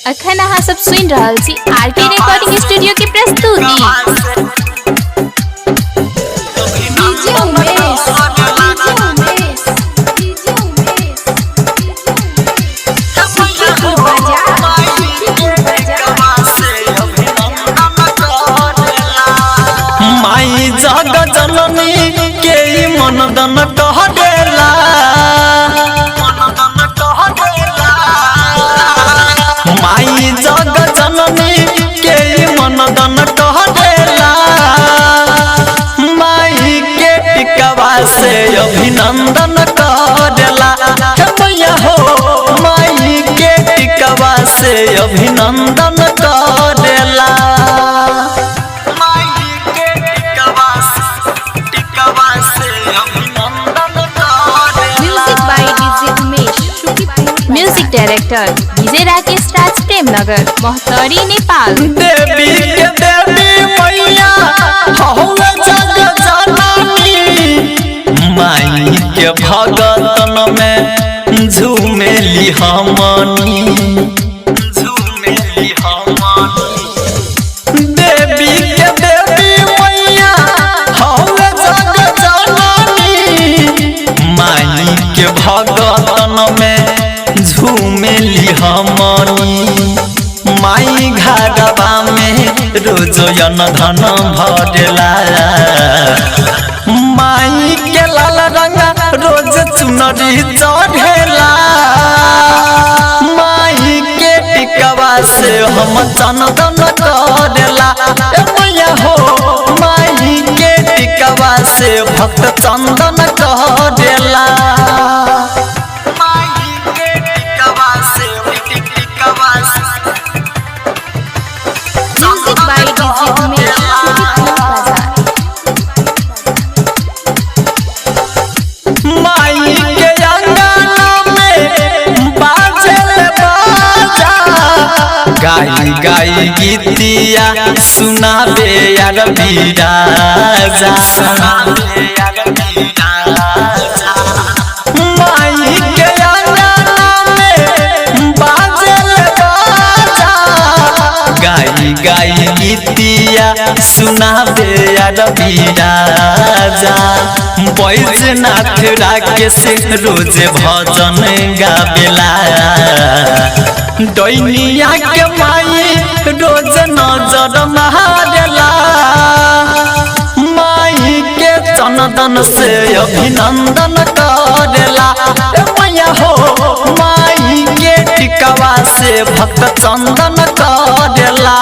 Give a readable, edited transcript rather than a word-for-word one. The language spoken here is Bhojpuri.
अखन अहाँ सब सुनि रहल छी आर के रिकॉर्डिंग स्टूडियो के प्रस्तुति। DJ Umesh, DJ Umesh, DJ Umesh, Sukhipur Bazar, Sukhipur Bazar. माई जग जननी के ई मन दन कह देला, माई जग जननी के ई मन दन कह देला। माई के टिकवा से अभिनंदन करेला, हे मैया हो माई के टिकवा से अभिनंदन करेला। Music by DJ Umesh, music director DJ Rakesh Raj, Premnagar, Mahtari, Nepal. देवी के देवी मैया हौवे जग जननी, माई के भगतन में झूमेली हमनी, झूमेली हमनी। देवी के देवी मैया हौवे जग जननी, माई के भगतन में झूमेली हमनी। माई घरवा में रोज धन भरेला, माई के लाल रंगा रोज चुनरी चढ़ेला। माई के टिकवा से हम चंदन करेला, ए मैया हो माई के टिकवा से भक्त चंदन करेला। माई के टिकवा से टिकवा से music by DJ Umesh, Sukhipur Bazar. माई के अंगना में बाजल बाजा, गाई गाई गीतिया सुनाबे यार बिराजा। माई के अंगना में बाजल बाजा, गाई गाई गीतिया सुनाबे यार बिराजा। बैजनाथ राकेश रोज भजन गाबेला, डैनिया के माई रोज नजर मारेला। माई के चंदन से अभिनंदन करेला, ए मैया हो माई के टिकवा से भक्त चंदन करेला।